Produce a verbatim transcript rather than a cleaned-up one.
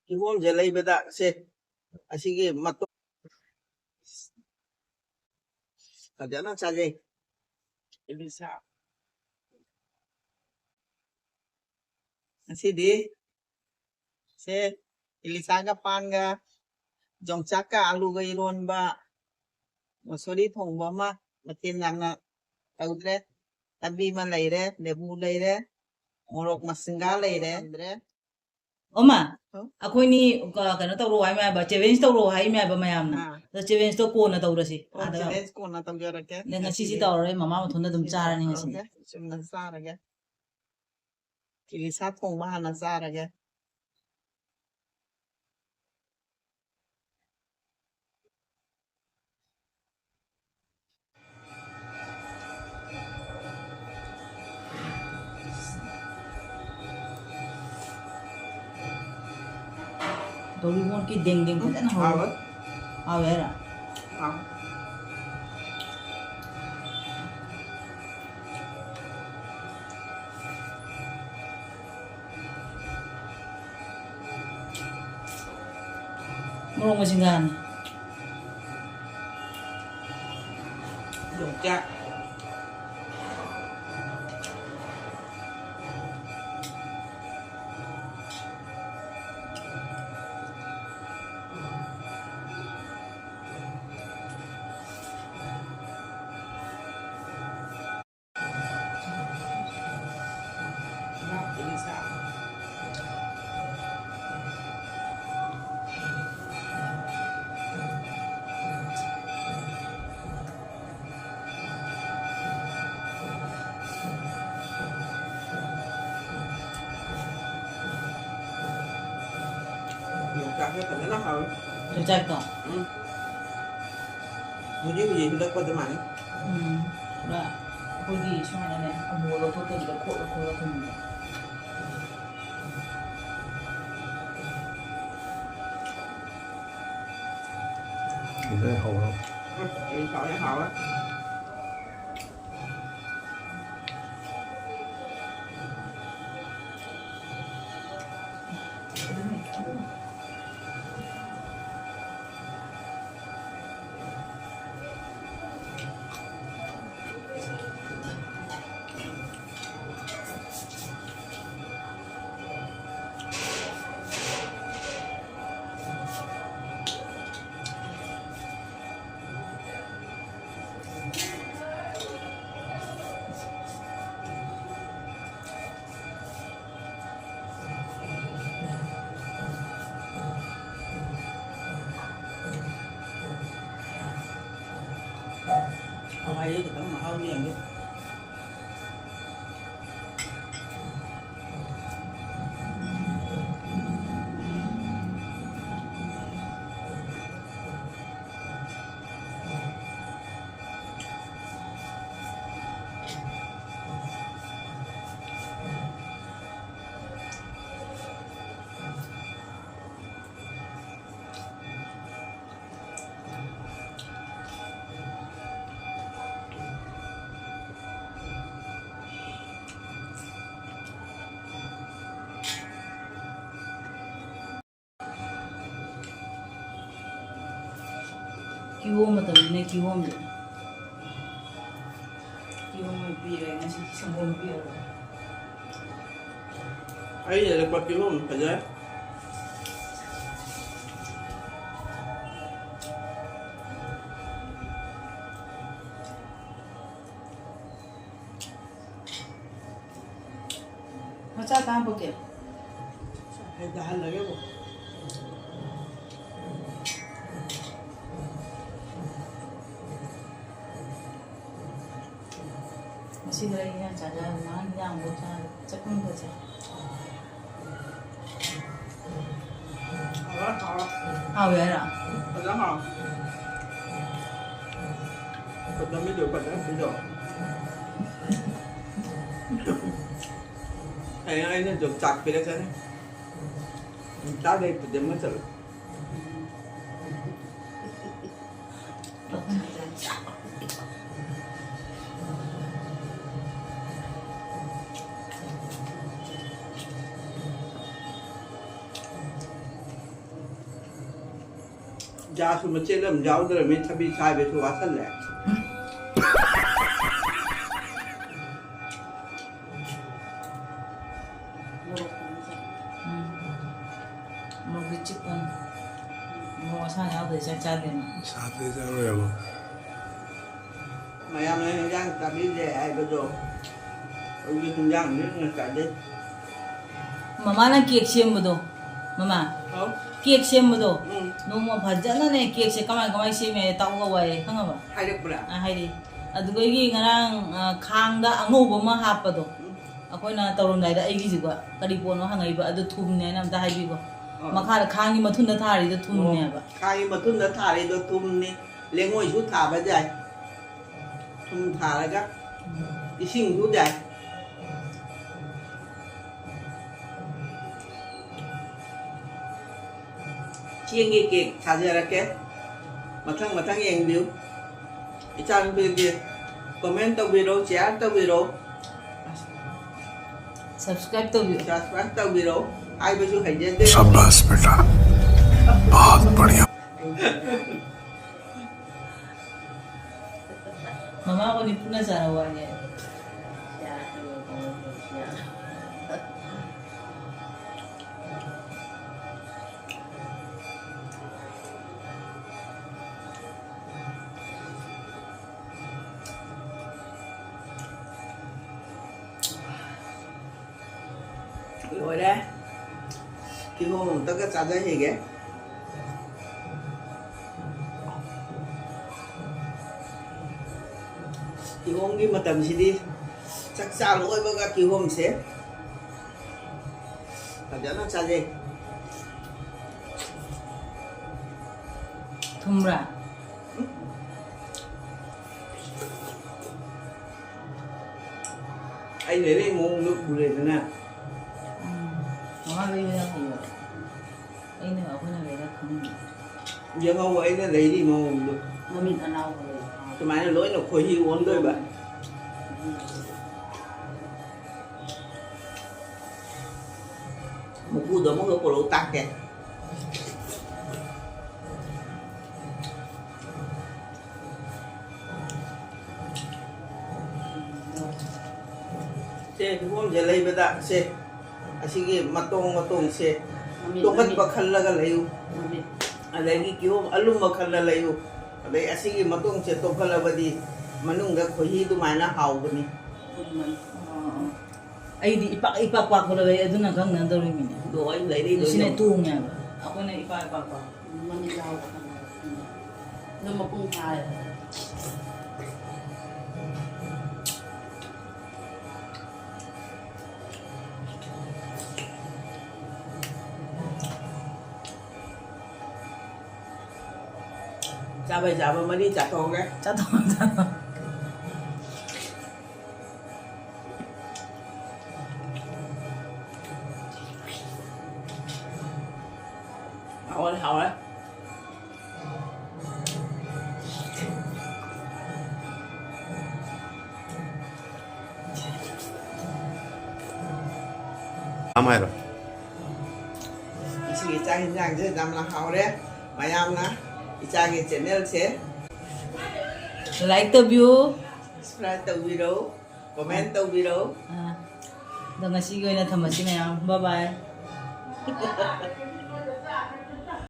ꯀꯤꯍꯣꯝꯁꯦ ꯂꯩꯕꯗ ꯁꯦ, ꯑꯁꯤꯒꯤ ꯃꯇꯣ-, ꯐꯖꯅ ꯆꯥꯖꯩ꯫ ꯏꯂꯤꯁꯥ꯫ ꯉꯁꯤꯗꯤ ꯁꯦ, ꯏꯂꯤꯁꯥꯒ ꯄꯥꯟꯒ, ꯌꯣꯡꯆꯥꯛꯀ ꯑꯂꯨꯒ ꯏꯔꯣꯟꯕ, ꯃꯁꯣꯔꯤ ꯊꯣꯡꯕ ꯑꯃ, ꯃꯊꯦꯜ ꯌꯥꯝꯅ ꯇꯧꯗ꯭ꯔꯦ꯫ ꯊꯕꯤ ꯑꯃ ꯂꯩꯔꯦ, ꯂꯦꯕꯨ ꯂꯩꯔꯦ, ꯃꯣꯔꯣꯛ ꯃꯁꯤꯡꯒꯥ ꯂꯩꯔꯦ꯫ ꯑꯣꯃ, ꯍꯥꯎ꯫ ꯑꯩꯈꯣꯏꯅꯤ, ꯀ-, ꯀꯩꯅꯣ ꯇꯧꯔꯣ ꯍꯥꯏ ꯃꯌꯥꯝꯕ, challenge ꯇꯧꯔꯣ ꯍꯥꯏ ꯃꯌꯥꯝꯕ ꯃꯌꯥꯝꯅ꯫ ꯑꯥ꯫ ꯑꯗꯣ challenge ꯇꯣ ꯀꯣꯟꯅ ꯇꯧꯔꯁꯤ꯫ ꯑꯣ, ꯑꯥꯗ challenge ꯀꯣꯟꯅ ꯇꯧꯖꯔꯛꯀꯦ꯫ ꯅꯪ ꯉꯁꯤꯁꯤ ꯉꯁꯤꯗꯤ ꯇꯧꯔꯔꯣꯏ, ꯃꯃꯥ ꯃꯊꯣꯟꯗ ꯑꯗꯨꯝ ꯉꯁꯤꯗꯤ ꯆꯥꯔꯅꯤ ꯉꯁꯤꯗꯤ꯫ ꯇꯧꯔꯔꯣꯏ, ꯆꯨꯝꯅ ꯆꯥꯔꯒꯦ꯫ ꯏꯂꯤꯁꯥ ꯊꯣꯡꯕ ꯍꯥꯟꯅ ꯆꯥꯔꯒꯦ꯫ ꯇꯧꯔꯤꯕꯣꯟꯒꯤ ꯗꯦꯡ ꯗꯦꯡ ꯐꯖꯅ ꯍꯧꯔꯦ꯫ ꯍꯥꯎꯋꯦ꯫ ꯍꯥꯎꯋꯦ ꯍꯥꯏꯔꯣ? ꯍꯥꯎ꯫ ꯃꯣꯔꯣꯛ ꯃꯁꯤꯡꯒꯥꯅꯤ꯫ ꯌꯣꯡꯆꯥꯛ꯫ ꯌꯣꯡꯆꯥꯛꯁꯦ ꯐꯖꯅ ꯍꯥꯎꯋꯤ꯫ ꯌꯣꯡꯆꯥꯛꯇꯣ? ꯎꯝ꯫ ꯍꯧꯖꯤꯛ ꯍꯧꯖꯤꯛ ꯍꯦꯛꯂꯛꯄ ꯑꯗꯨꯃꯥꯏꯅ꯫ ꯎꯝ꯫ ꯄꯨꯔꯥ ꯑꯩꯈꯣꯏꯒꯤ ꯁꯨꯃꯥꯏꯅꯅꯦ, ꯑꯃꯨꯕ ꯂꯧꯊꯣꯛꯇꯕꯤꯗ ꯈꯣꯠꯂ ꯈꯣꯠꯂ ꯊꯝꯃꯤꯕ꯫ ꯁꯤꯗ ꯍꯧꯔꯣ꯫ ꯎꯝ, ꯍꯥꯎꯔꯦ, ꯍꯥꯎꯔꯦ꯫ ꯑꯗꯨꯅꯦ, ꯑꯗꯨꯅꯦ꯫ ꯑꯩ ꯈꯤꯇꯪ ꯃꯍꯥꯎ ꯌꯦꯡꯒꯦ꯫ ꯀꯤꯍꯣꯝ ꯃꯇꯝꯅꯤꯅ ꯀꯤꯍꯣꯝꯁꯦ꯫ ꯀꯤꯍꯣꯝ ꯑꯣꯏꯅ ꯄꯤꯔꯦ ꯉꯁꯤ, ꯁꯪꯒꯣꯝ ꯄꯤꯔꯔꯣꯏ꯫ ꯑꯩ ꯂꯩꯔꯛꯄ ꯀꯤꯍꯣꯝ ꯐꯖꯔꯦ꯫ ꯃꯆꯥ ꯇꯥꯡ ꯄꯣꯛꯀꯦ꯫ ꯍꯦꯛꯇ ꯍꯜꯂꯒꯦꯕꯨ꯫ ꯉꯁꯤꯗꯣ ꯑꯩ ꯏꯟꯖꯥꯡ ꯆꯥꯗ ꯉꯥꯏꯍꯥꯛ ꯏꯟꯖꯥꯡ ꯑꯃꯨꯛ ꯆꯥ-, ꯆꯠꯐꯝꯗ ꯆꯥ-, ꯍꯥꯎꯋꯦ ꯍꯥꯏꯔꯣ? ꯐꯖꯅ ꯍꯥꯎꯋꯦ꯫ ꯐꯖꯅ ꯄꯤꯖꯧ, ꯐꯖꯅ ꯄꯤꯖꯧ꯫ ꯍꯌꯦꯡ ꯑꯩꯅ ꯌꯣꯡꯆꯥꯛ ꯄꯤꯔꯛꯀꯅꯤ꯫ ꯌꯣꯡꯆꯥꯛ ꯂꯩꯇ꯭ꯔꯗꯤ ꯑꯃ ꯆꯠꯂꯨ꯫ ꯒ꯭ꯌꯥꯁꯁꯨ ꯃꯆꯦꯠ ꯑꯃ ꯌꯥꯎꯗ꯭ꯔꯕꯅꯤ, ꯊꯕꯤ ꯁꯥꯏꯕꯁꯨ ꯋꯥꯁꯜꯂꯦ꯫ ꯎꯝ꯫ ꯃꯣꯔꯣꯛ ꯑꯆꯤꯛꯄꯅꯤ꯫ ꯃꯣꯔꯣꯛ ꯑꯁꯥꯕ ꯌꯥꯎꯗ꯭ꯔꯗꯤ ꯆꯥꯛ ꯆꯥꯗꯦꯅ꯫ ꯁꯥꯗ꯭ꯔꯗꯤ ꯆꯥꯔꯣꯏ ꯍꯥꯏꯕ꯫ ꯃꯌꯥꯝꯅ ꯍꯤꯟꯖꯥꯡ ꯆꯥꯕꯤꯗꯦ ꯍꯥꯏꯕꯗꯣ, ꯑꯩꯒꯤ ꯍꯤꯟꯖꯥꯡ ꯂꯤꯛꯅ ꯆꯥꯖꯩ꯫ ꯃꯃꯥꯅ ꯀꯦꯛ ꯁꯦꯝꯕꯗꯣ, ꯃꯃꯥ, ꯍꯥꯎ? ꯀꯦꯛ ꯁꯦꯝꯕꯗꯣ, ꯎꯝ꯫ ꯅꯣꯡꯃ ꯐꯖꯅꯅꯦ ꯀꯦꯛꯁꯦ ꯀꯃꯥꯏ ꯀꯃꯥꯏ ꯁꯦꯝꯃꯦ ꯇꯥꯛꯎꯒ ꯋꯥꯏꯌꯦ, ꯈꯪꯉꯕ? ꯍꯥꯏꯔꯛꯄ꯭ꯔꯥ? ꯑ, ꯍꯥꯏꯔꯛꯏ꯫ ꯑꯗꯨꯗꯒꯤ ꯉꯔꯥꯡ, ꯑ, ꯈꯥꯡꯗ ꯑꯉꯧꯕ ꯑꯃ ꯍꯥꯞꯄꯗꯣ, ꯑꯩꯈꯣꯏꯅ ꯇꯧꯔꯝꯗꯥꯏꯗ ꯑꯩꯒꯤꯁꯤꯒ ꯀꯔꯤ ꯄꯣꯠꯅꯣ ꯍꯪꯉꯛꯏꯕ, ꯑꯗꯨ ꯊꯨꯝꯅꯦ ꯍꯥꯏꯅ ꯑꯝꯇ ꯍꯥꯏꯕꯤꯈꯣ꯫ ꯑꯥ꯫ ꯃꯈꯥꯗ ꯈꯥꯡꯒꯤ ꯃꯊꯨꯟꯗ ꯊꯥꯔꯤꯗꯣ ꯊꯨꯝꯅꯦꯕ꯫ ꯈꯥꯡꯒꯤ ꯃꯊꯨꯟꯗ ꯊꯥꯔꯤꯗꯣ ꯊꯨꯝꯅꯤ꯫ ꯂꯩꯉꯣꯏꯁꯨ ꯊꯥꯕ ꯌꯥꯏ꯫ ꯊꯨꯝ ꯊꯥꯔꯒ ꯏꯁꯤꯡꯁꯨ ꯌꯥꯏ꯫ ꯆꯦꯡꯒꯤ ꯀꯦꯛ ꯊꯥꯖꯔꯛꯀꯦ꯫ ꯃꯊꯪ ꯃꯊꯪ ꯌꯦꯡꯕꯤꯌꯨ꯫ ꯏꯆꯥꯅꯨꯄꯤꯒꯤ comment ꯇꯧꯕꯤꯔꯣ, share ꯇꯧꯕꯤꯔꯣ꯫ Subscribe ꯇꯧꯕꯤꯌꯨ꯫ Subscribe ꯇꯧꯕꯤꯔꯣ꯫ ꯍꯥꯏꯕꯁꯨ ꯍꯩꯖꯗꯦ꯫ शाबाश बेटा, बहुत बढ़िया। ꯃꯃꯥ ꯍꯣꯏꯅꯤ ꯄꯨꯟꯅ ꯆꯥꯔ ꯋꯥꯅꯦ꯫ ꯂꯣꯏꯔꯦ꯫ ꯀꯤꯍꯣꯝ ꯑꯝꯇꯒ ꯆꯥꯖꯈꯤꯒꯦ꯫ ꯀꯤꯍꯣꯝꯒꯤ ꯃꯇꯝꯁꯤꯗꯤ ꯆꯥꯛ ꯆꯥ ꯂꯣꯏꯕꯒ ꯀꯤꯍꯣꯝꯁꯦ ꯐꯖꯅ ꯆꯥꯖꯩ꯫ ꯊꯨꯝꯕ꯭ꯔꯥ? ꯑꯩ ꯂꯩꯔꯛꯏ ꯃꯑꯣꯡꯗꯣ ꯎꯔꯦꯗꯅ꯫ ꯎꯝ꯫ ꯃꯃꯥ ꯂꯩꯕ ꯌꯥꯝ ꯍꯩꯌꯦꯕ꯫ ꯑꯩꯅ, ꯑꯩꯈꯣꯏꯅ ꯂꯩꯔ ꯈꯪꯉꯤ꯫ ꯌꯦꯡꯍꯧꯕ ꯑꯩꯅ ꯂꯩꯔꯤ ꯃꯑꯣꯡꯗꯣ꯫ ꯃꯃꯤꯠ ꯑꯅꯥꯎꯕ ꯂꯩ꯫ ꯁꯨꯃꯥꯏꯅ ꯂꯣꯏꯅ ꯈꯣꯏꯍꯤ ꯑꯣꯟꯗꯣꯏꯕ꯫ ꯎꯝ꯫ ꯃꯀꯨꯗꯣ ꯑꯃꯨꯛ ꯂꯧꯊꯣꯛꯂꯒ ꯇꯥꯛꯀꯦ꯫ ꯁꯦ, ꯀꯤꯍꯣꯝꯁꯦ ꯂꯩꯕꯗ ꯁꯦ, ꯑꯁꯤꯒꯤ ꯃꯇꯣꯡ ꯃꯇꯣꯡꯁꯦ ꯃꯃꯤꯠ, ꯇꯣꯡꯍꯟꯕ ꯃꯃꯤꯠ꯫ ꯈꯜꯂꯒ ꯂꯩꯌꯨ꯫ ꯃꯃꯤꯠ꯫ ꯑꯗꯒꯤ ꯀꯤꯍꯣꯝ ꯑꯂꯨꯝꯕ ꯈꯜꯂ ꯂꯩꯌꯨ꯫ ꯑꯗꯩ ꯑꯁꯤꯒꯤ ꯃꯇꯣꯡꯁꯦ ꯇꯣꯡꯍꯜꯂꯕꯗꯤ ꯃꯅꯨꯡꯗ ꯈꯣꯏꯍꯤ ꯑꯗꯨꯃꯥꯏꯅ ꯍꯥꯎꯕꯅꯤ꯫ ꯊꯨꯝꯕꯅꯤ꯫ ꯑꯣ, ꯑꯣ꯫ ꯑꯩꯗꯤ ꯏꯄꯥꯛ, ꯏꯄꯥꯛ ꯄꯥꯛꯄꯗꯣ ꯂꯩ, ꯑꯗꯨꯅ ꯈꯪꯅꯗꯧꯔꯤꯃꯤꯅꯦ꯫ ꯑꯗꯣ ꯑꯩ ꯂꯩꯔꯛꯏꯗꯣ ꯁꯤꯅ ꯌꯦꯡꯉꯣ꯫ ꯇꯣꯡꯉꯦꯕ꯫ ꯑꯩꯈꯣꯏꯅ ꯏꯄꯥꯛ, ꯏꯄꯥꯛ ꯄꯥꯛꯄ꯫ ꯃꯃꯤꯠ ꯌꯥꯎꯕ ꯈꯪꯉꯦ꯫ ꯑꯗꯨꯝ ꯃꯄꯨꯡ ꯐꯥꯔꯦ꯫ ꯆꯥꯕꯩ ꯆꯥꯕ ꯃꯔꯤ ꯆꯥꯊꯣꯛꯑꯒꯦ꯫ ꯆꯥꯊꯣꯛꯑꯣ, ꯆꯥꯊꯣꯛꯑꯣ꯫ ꯍꯥꯎꯔꯦ, ꯍꯥꯎꯔꯦ꯫ ꯑꯃ ꯍꯥꯏꯔꯣ꯫ ꯉꯁꯤꯒꯤ ꯆꯥꯛ ꯌꯦꯟꯁꯥꯡꯁꯦ ꯌꯥꯝꯅ ꯍꯥꯎꯔꯦ꯫ ꯃꯌꯥꯝꯅ ꯏꯆꯥꯒꯤ ꯆꯦꯅꯦꯜꯁꯦ ꯂꯥꯏꯛ ꯇꯧꯕꯤꯌꯨ꯫ ꯁꯕꯁꯀ꯭ꯔꯥꯏꯕ ꯇꯧꯕꯤꯔꯣ, ꯀꯣꯃꯦꯟ ꯇꯧꯕꯤꯔꯣ꯫ ꯑꯥ, ꯑꯗꯣ ꯉꯁꯤꯒꯤ ꯑꯣꯏꯅ ꯊꯝꯃꯁꯤ ꯃꯌꯥꯝ꯫ ꯕꯥꯏ ꯕꯥꯏ꯫